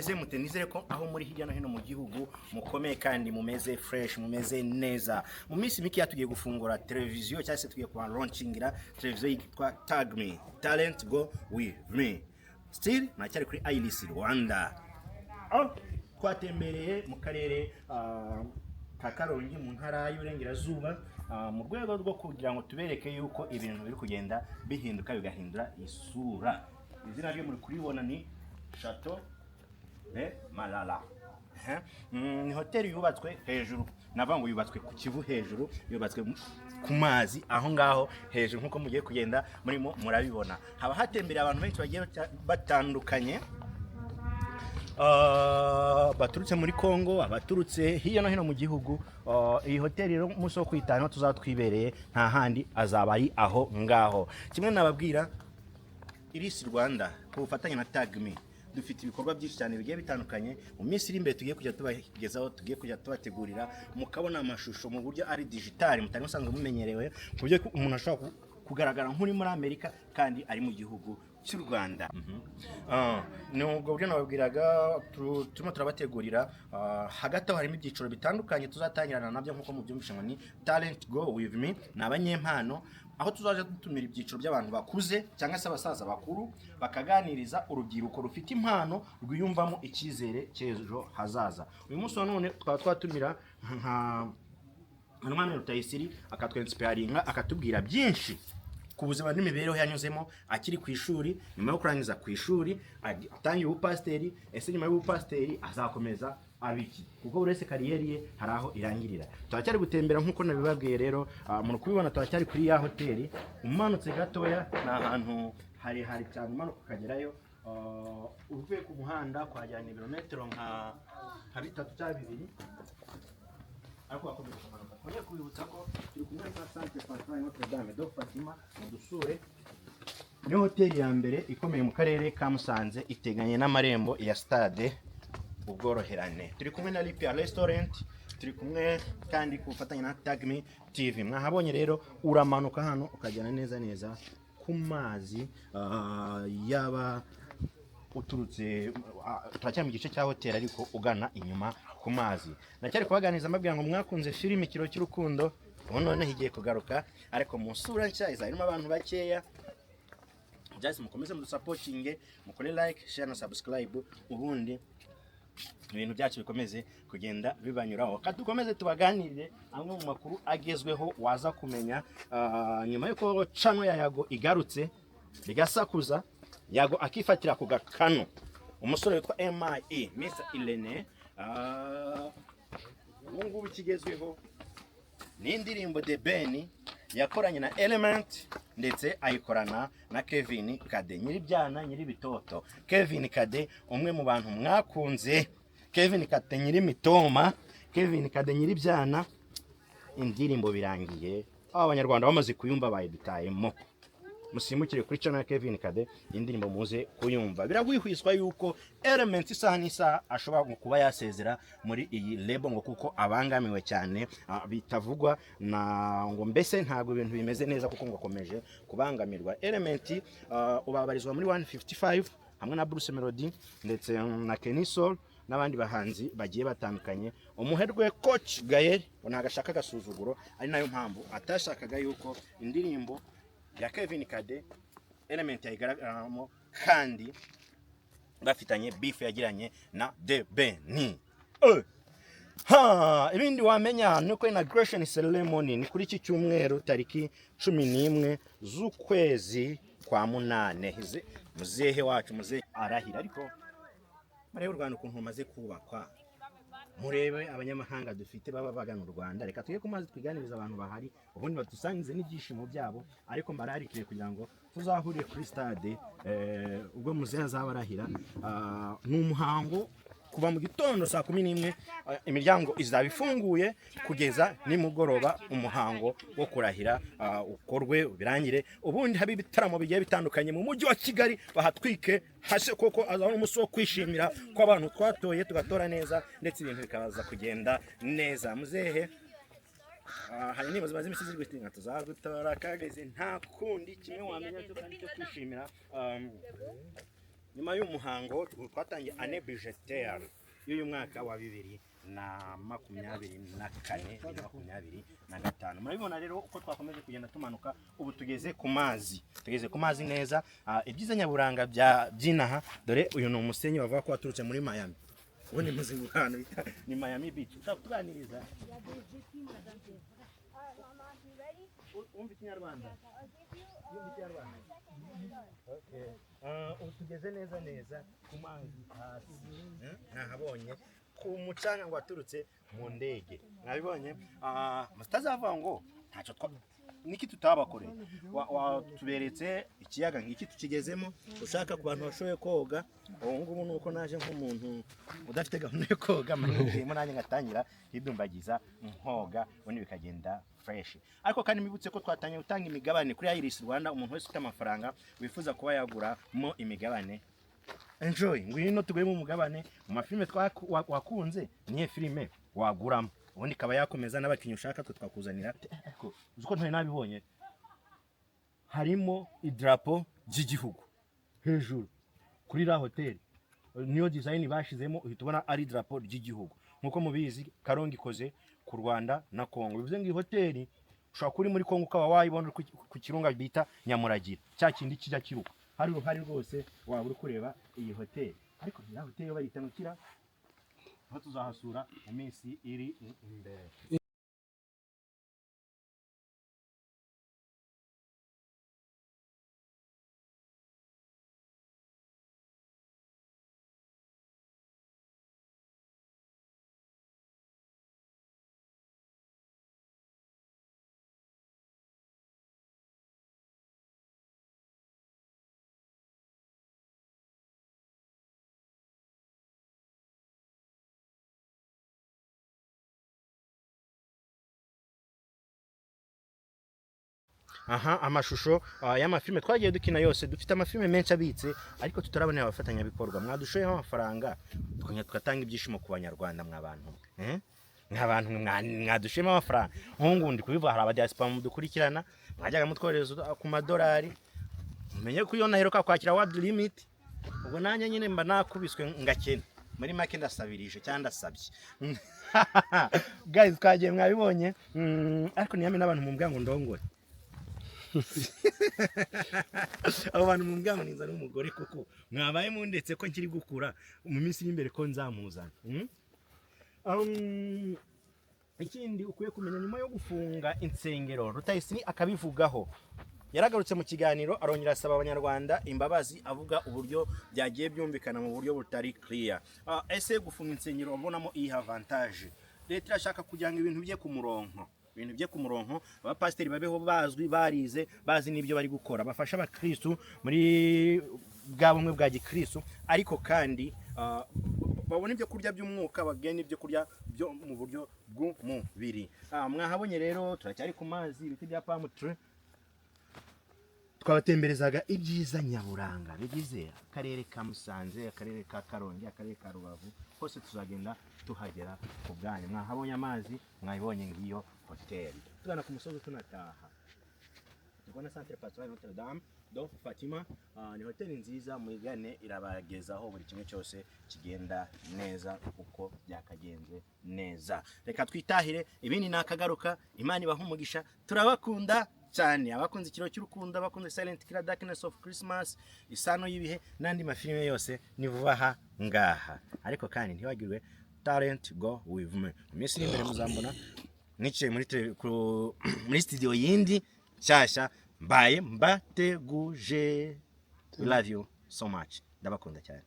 Mumeze mute? Nizere ko aho muri hirya no hino mu gihugu mukomeye kandi mumeze fresh, mumeze neza. Mu minsi mike tugiye gufungura televiziyo, cyangwa se tugiye kuba launchingira televiziyo yitwa Tag Me Talent Go With Me. Still muracyari kuri Iris Rwanda. Aho twatembereye mu karere ka Karongi mu ntara y'Uburengerazuba, mu rwego rwo kugira ngo tubereke yuko ibintu biri kugenda bihinduka, bigahindura isura. Izina ryo muri kuribona ni Chateau de Marara. Ni hoteli yubatswe hejuru, navuga ngo yubatswe ku Kivu hejuru, yubatswe ku mazi aho ngaho hejuru, nk'uko mugiye kugenda murimo murabibona. Haba hatembereye abantu benshi bagiye batandukanye, baturutse muri Congo, abaturutse hirya no hino mu gihugu. Iyi hoteli rero umunsi wo kwitana tuzaba twibereye, nta handi azaba ari aho ngaho. Kimwe nababwira, Iris Rwanda ku bufatanye na Tag Me dufite ibikorwa byinshi cyane bigiye bitandukanye mu minsi iri imbere tugiye kujya tubagezaho, tugiye kujya tubategurira, mukabona amashusho mu buryo ari digital mutari musanzwe mumenyerewe, ku buryo umuntu ashobora kugaragara nk'uri muri Amerika kandi ari mu gihugu cy'u Rwanda. Ni ubwo buryo nababwiraga turimo turabategurira. Hagati aho harimo ibyiciro bitandukanye tuzatangirana nabyo, nk'uko mubyumvishe ngo ni Talent Go With Me, ni abanyempano, aho tuzajya dutumira ibyiciro by'abantu bakuze cyangwa se abasaza bakuru bakaganiriza urubyiruko rufite impano, rwiyumvamo icyizere cy'ejo hazaza. Uyu munsi wa none twaba twatumira nka Ntwari Rutayisire, akatwensipiringa, akatubwira byinshi ku buzima n'imibereho yanyuzemo akiri ku ishuri, nyuma yo kurangiza ku ishuri atangiye ubupasiteri. Ese nyuma y'ubupasiteri azakomeza abiki? Kuko buri wese career ye hari aho irangirira. Turacyari gutembera nk'uko nabibabwiye rero, muri kubibona turacyari kuri ya hoteli. Umanutse gatoya ni ahantu harehare cyane, umanuka ukagerayo, uvuye ku muhanda kuhagera ni ibirometero nka bitatu cyangwa 2, ariko wakomeje kumanuka. Twongeye kubibutsa ko turi kumwe na Centre Pastorale Notre Dame de Fatima. Mudusure, niyo hoteli ya mbere ikomeye mu karere ka Musanze, iteganye n'amarembo ya Stade Ubworoherane. Turi kumwe na Lipia Restaurant, turi kumwe kandi ku bufatanye na Tag Me TV. Mwahabonye rero, uramanuka hano ukagera neza neza ku mazi, yaba uturutse, turacyari mu gice cya hoteli ariko ugana inyuma ku mazi. Ndacyari kubaganiriza mbabwira ngo mwakunze filime Ikiro cy'Urukundo, ubu noneho igiye kugaruka ariko mu sura nshya, izaba irimo abantu bakeya. Just mukomeze mudusupportinge, mukore like, share na subscribe, ubundi ibintu byacu bikomeze kugenda bibanyuraho. Kandi dukomeze tubaganirire amwe mu makuru agezweho waza kumenya, nyuma y'uko channel ya Yago igarutse bigasakuza, Yago akifatira ku gakanu umusore witwa MIE, Mr Irene. Ubu ngubu ikigezweho ni indirimbo The Ben yakoranye na Element, ndetse ayikorana na Kevin Kade, nyiribyana nyiribitoto. Kevin Kade, umwe mu bantu mwakunze, Kevin Kade nyirimitoma, Kevin Kade nyiribyana. Indirimbo birangiye aba Abanyarwanda bamaze kuyumva bayidutayemo. Musimbukire kuri channel ya Kevin Kade, indirimbo muze kuyumva. Birahwihwiswa yuko Element isaha n'isaha ashobora ngo kuba yasezera muri iyi label, ngo kuko abangamiwe cyane, bitavugwa na ngo mbese ntabwo ibintu bimeze neza, kuko ngo akomeje kubangamirwa. Element ubabarizwa muri 155 hamwe na Bruce Melody ndetse na Kenny Sol n'abandi bahanzi bagiye batandukanye. Umuherwe Coach Gael ngo ntabwo ashaka agasuzuguro, ari nayo mpamvu atashakaga yuko indirimbo ya Kevin Kade Element yayigaragaramo kandi bafitanye beef yagiranye na The Ben. Ha, ibindi wamenya ni uko inauguration ceremony ni kuri iki cyumweru tariki 11 z'ukwezi kwa munane. Muzehe wacu, muzehe arahira. Ariko murebe u Rwanda ukuntu rumaze kubakwa, murebe abanyamahanga dufite baba bagana u Rwanda. Reka tujye ku mazi twiganiriza abantu bahari, ubundi badusangize n'ibyishimo byabo. Ariko mbararikiye kugira ngo tuzahurire kuri stade ubwo muzehe azaba arahira. Ni umuhango kuva mu gitondo saa 11, imiryango izaba ifunguye kugeza nimugoroba, umuhango wo kurahira ukorwe birangire, ubundi habe ibitaramo bigiye bitandukanye mu mujyi wa Kigali, bahatwike hase, koko azaba umunsi wo kwishimira ko abantu twatoye tugatora neza, ndetse ibintu bikaza kugenda neza. Muzehe, hari indirimbo zimaze iminsi ziri gutinga tuzagutora kageze. Nta kundi, kimwe wamenya cyo kandi cyo kwishimira, Nyuma y'umuhango twatangiye année budgétaire y'uyu mwaka wa 2024, 2025. Murabibona rero uko twakomeje kugenda tumanuka, ubu tugeze ku mazi, tugeze ku mazi neza. Ibyiza nyaburanga bya by'inaha, dore uyu ni umusenyi bavuga ko waturutse muri Miami. Ubu ni muzi ahantu bita ni Miami Beach. Ushaka kutuganiriza? Wumva Ikinyarwanda? Wumva Ikinyarwanda? Okay. Ubu tugeze neza neza ku mazi hasi. Nahabonye ku mucanga ngo waturutse mu ndege, mwabibonye. Mutazavuga ngo ntacyo twa niki tutabakoreye. Watuberetse ikiyaga ngiki tukigezemo. Ushaka ku bantu bashoboye koga, ubu ngubu ni uko naje nk'umuntu udafite gahunda yo koga, manigiyemo nanjye ngatangira kwidumbagiza nkoga, ubundi bikagenda fresh. Ariko kandi mbibutse ko twatangiye gutanga imigabane kuri Iris Rwanda. Umuntu wese ufite amafaranga wifuza kuba yaguramo imigabane, enjoy, ngwino tuguremo umugabane mu mafilime wakunze. Niyo filime waguramo, ubundi ikaba yakomeza n'abakinnyi ushaka twe twakuzanira. Ariko uzi ko ntari nabibonye, harimo idarapo ry'igihugu hejuru kuri la hoteli. Niyo design bashizemo, uhita ubona ari idarapo ry'igihugu. Nkuko mubizi, Karongi ikoze ku Rwanda na Kongo, bivuze ngo iyi hoteli ushobora kuba uri muri Kongo ukaba wayibona uri ku kirunga bita Nyamuragira, cya kindi kijya kiruka. Hari uruhare rwose waba uri kureba iyi hoteli. Ariko ya hoteli yo bayita ngo kira aho, tuzahasura mu minsi iri imbere. Aha amashusho y'amafilime twagiye dukina yose. Dufite amafilime menshi abitse ariko tutarabonera abafatanyabikorwa. Mwadushoyeho amafaranga tukongera tugatanga ibyishimo ku Banyarwanda. Mwa bantu, eh? Mwa bantu mwadushoyemo amafaranga. Nk'ubu ngubu ndi kubivuga, hari abadiaspora mudukurikirana, mwajyaga mutwohereza ku madolari. Mumenye ko iyo naheruka kwakira World Remit, ubwo nanjye nyine mba nakubiswe ngakena. Muri make ndasabirije cyangwa ndasabye. Guys, twagiye, mwabibonye. Ariko niyame n'abantu mumbwira ngo ndongore, abo bantu mumbwira ngo ninzane umugore koko, mwabaye mundetse ko nkiri gukura, mu minsi iri imbere ko nzamuzana. Ikindi ukwiye kumenya nyuma yo gufunga insengero, Rutayisire akabivugaho, yaragarutse mu kiganiro arongera asaba Abanyarwanda imbabazi, avuga uburyo byagiye byumvikana mu buryo butari clear. Ese gufunga insengero ubonamo iyi avantage? Leta irashaka kugira ngo ibintu bijye ku murongo, ibintu bijye ku murongo, abapasiteri babeho bazwi, barize, bazi n'ibyo bari gukora, bafasha abakristu muri bwa bumwe bwa gikristu, ariko kandi babone ibyo kurya by'umwuka, bagene ibyo kurya byo mu buryo bw'umubiri. Mwahabonye rero, turacyari ku mazi, ibiti bya palm tree. Twabatemberezaga ibyiza nyaburanga bigize akarere ka Musanze, akarere ka Karongi, akarere ka Rubavu, hose tuzagenda tuhagera ku bwanyu. Mwahabonye amazi, mwabibonye, ngiyo hoteli. Tugana ku musozi tunataha, tubona Centre Pastoral Notre Dame de Fatima. Ni hoteli nziza, muyigane, irabagezaho buri kimwe cyose kigenda neza uko byakagenze neza. Reka twitahire, ibindi nakagaruka. Imana ibaha umugisha, turabakunda cyane. Abakunze Ikiro cy'Urukundo, abakunze Silent Killer Darkness of Christmas, Isano y'Ibihe n'andi mafilime yose, ni vuba aha ngaha. Ariko kandi ntiwagirwe talent go with me. Mu minsi iri imbere muzambona nicaye muri studio yindi nshyashya mbaye mbateguje. We love you so much, ndabakunda cyane.